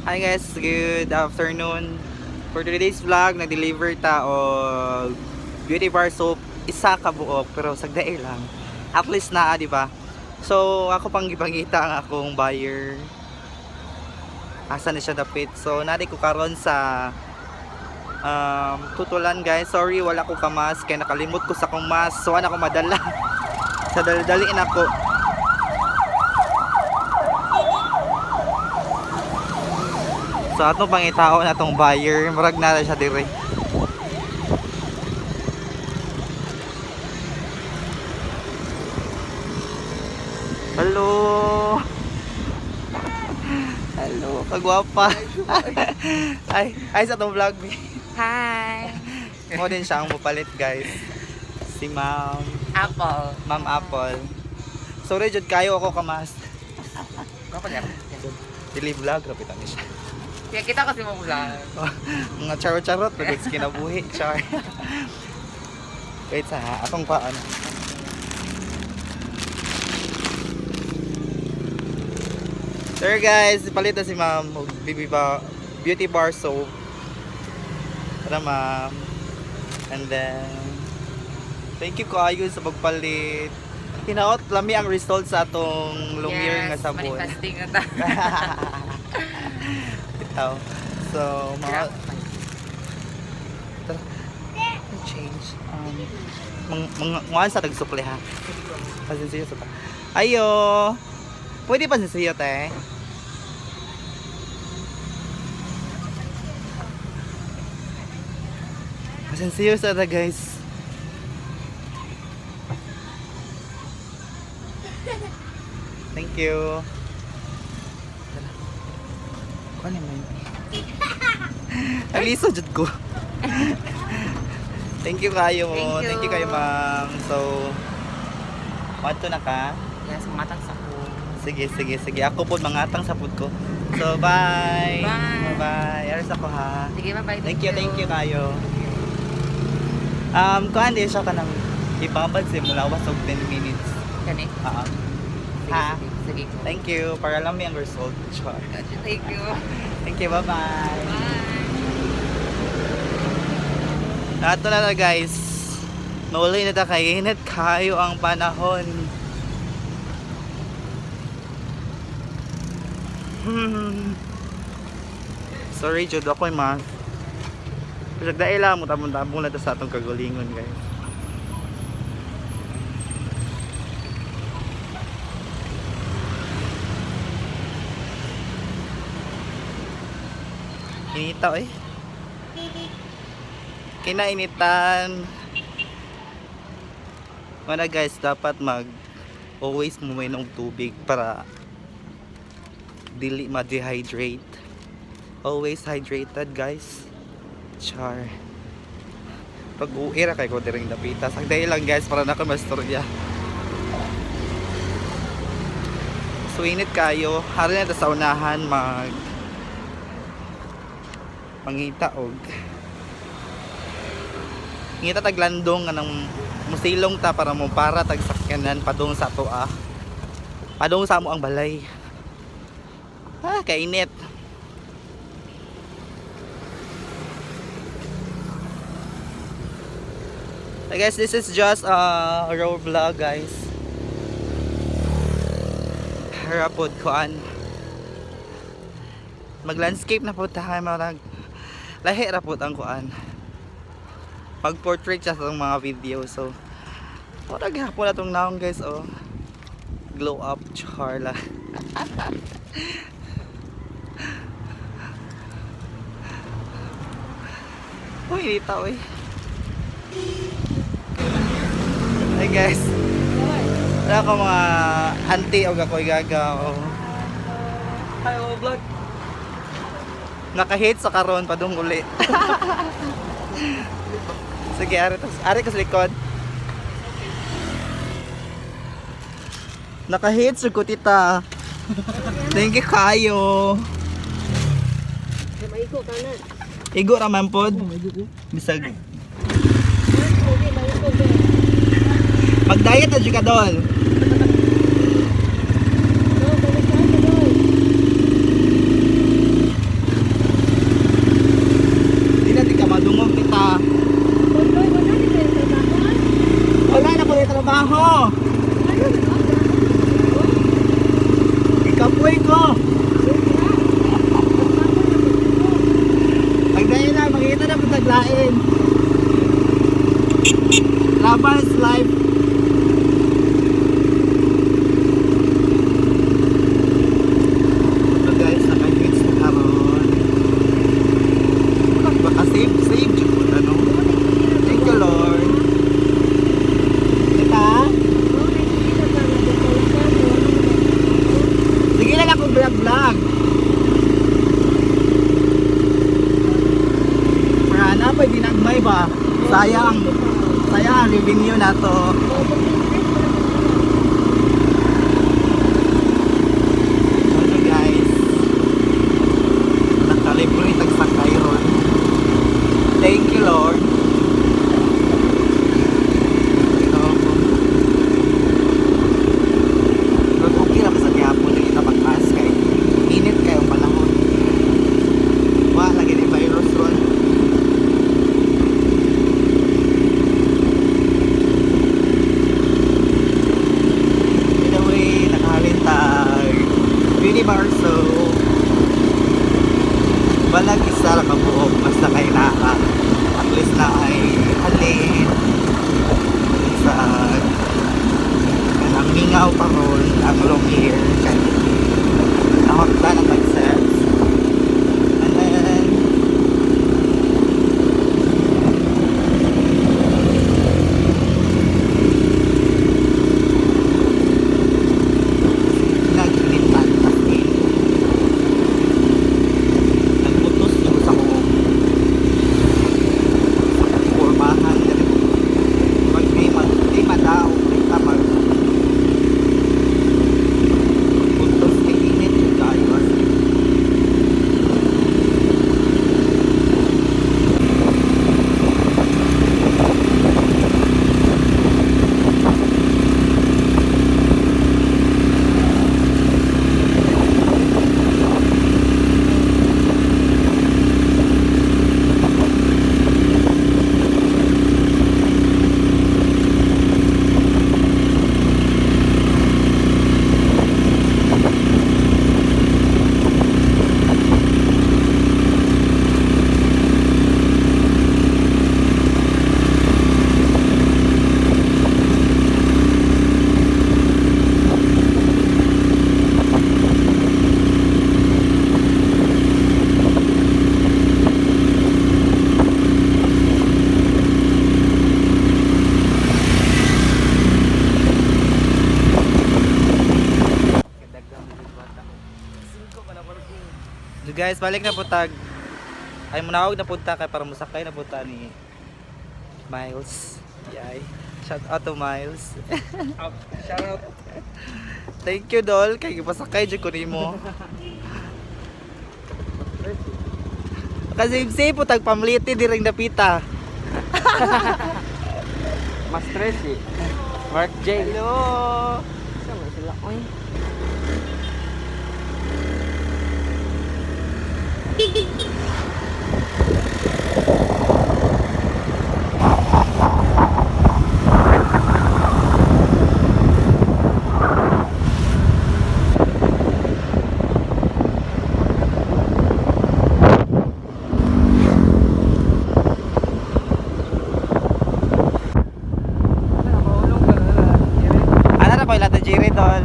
Hi guys, good afternoon. For today's vlog, nag-deliver ta og beauty bar soap, isa ka buok pero sagdae lang. At least naa, di ba? So, ako pang gipangita ang akong buyer. Asa na siya dapit. So, nari ko karon sa tutulan, guys. Sorry, wala ko ka-mask kay nakalimot ko sa akong mask. So, ana ko madala. Sa dali-daliin ako. So atong pangitao na tong buyer, murag na siya dire. Hello. Hello, kagwapa. Ay, ay sa tong vlog. Hi! Mo din siya ang mupalit, guys. Si Ma'am, Apple. Ma'am Apple. Sorry jud kayo ako kamas. Kapag yan. Dili vlog rapitan ni siya. Kaya kita kasi mo vlog. Mga charot-charot pagod sa kinabuhi, char. Wait sa akong paano. Sir guys, palit na si ma'am og BB ba beauty bar soap. Tara, ma'am. And then thank you kaayo sa pagpalit. Hinaot lami ang result sa atong Lumiere nga Yes, sabon. manifesting na ta. Itaw. So, mga tara. Change. Mga mga sa tagsukli ha. Pasensiyo sa ta. Ayo. Pwede pasensiyo te. Pasensiyo sa ta, guys. Thank you. Tara. Kuha ni mo. Aliso jud ko. Thank you kayo. Thank you. Thank you kayo, ma'am. So, wato na ka? Yes, mga sa ko. Sige, sige, sige. Ako po, mangatang sa food ko. So, bye. Bye. Bye. Aris ako ha. Sige, bye-bye. Thank you kayo. Kuan din siya ka ng ibabad sa mula was og 10 minutes. Kani? Ah. Sige, Ha? sige. Sige. Thank you. Para lang may ang result. Char. Thank you. Thank you. Bye-bye. Bye. Nato na na guys. Mauli na ta kay init kayo ang panahon. Sorry jud ako ma. Bisag dahil lang mo tabong-tabong na ta sa atong kagalingon, guys. Inita eh. Kinainitan. Mana guys, dapat mag always uminom tubig para dili ma-dehydrate. Always hydrated, guys. Char. Pag uwi ra kay ko diring dapita. Sagday lang guys para na ko mastorya. So init kayo. Hari na ta sa unahan mag mangita og ngita tag landong nga nang musilong ta para mo para tag sakyanan padung sa ato ah. Padung sa amo ang balay. Ah, kainit. I guess this is just a road vlog, guys. Harapod kuan. Mag-landscape na po tayo, marag lahi ra pod ang kuan. Mag-portrait siya sa atong mga video. So, wala gihapon atong naong guys, oh. Glow up, Charla. Uy, inita, uy. Hey guys. Wala ko mga auntie o ako igaga. Oh. Hi, oh, vlog. Naka-hit sa karon padung uli. Sige, ari tas ari ka sa likod. Naka-hit sa ko, tita. Thank you kayo. Maigo ka na. Igo ra man pod. Bisag Okay, maigo ka. mag-diet na jud ka dol. No, balik ka dol. Laban is life. Ito guys, naka-hits na karon. Baka save, save jud po ano. Thank you, Lord. Kita? Sige lang ako vlog vlog. Para na pa ginagmay ba? Sayang. Sayang ang revenue na to. Ano guys? Nakalibre tagsakay ron. Thank you, Lord. Ito po. Pero okay ra ba sa gihapon na kita mag-mask kay init kayo ang panahon. Wa lagi ni virus ron. By the way, nakahalin tag beauty bar, so balag isa ra ka buok basta kay naa at least na ay halin sa kanang mingaw pa ron ang long hair kay nahakta na tag-sets and then naginitan as in nagputos yung sa ko pormahan dali pag di mag di madaog di ka mag putos kay init yung kayo as in. So guys, balik na po tag. Ay munawag na punta kay para musakay na punta ni Miles. Yay. Shout out to Miles. Shout out. Thank you dol kay gipasakay jud ko nimo. Kasi save po tag pamliti diring dapita. Mas stress eh. Mark J. Hello. Sama sila. Oy. Ano na ko ilata Jerry dol.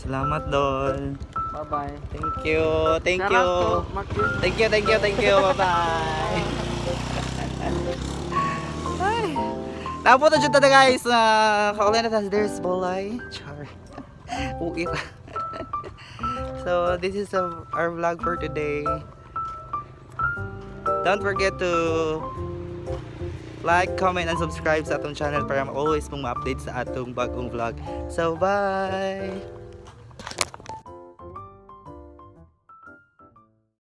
Salamat dol. Bye-bye. Thank you. Thank Shout you. out to Mark J. Thank you, thank you, thank you. Bye-bye. Ay. Napunta dyan tada guys. Kakulay na tayo. There's Bolay. Char. Uwi ra. So, this is our vlog for today. Don't forget to like, comment, and subscribe sa atong channel para always mong ma-update sa atong bagong vlog. So, bye!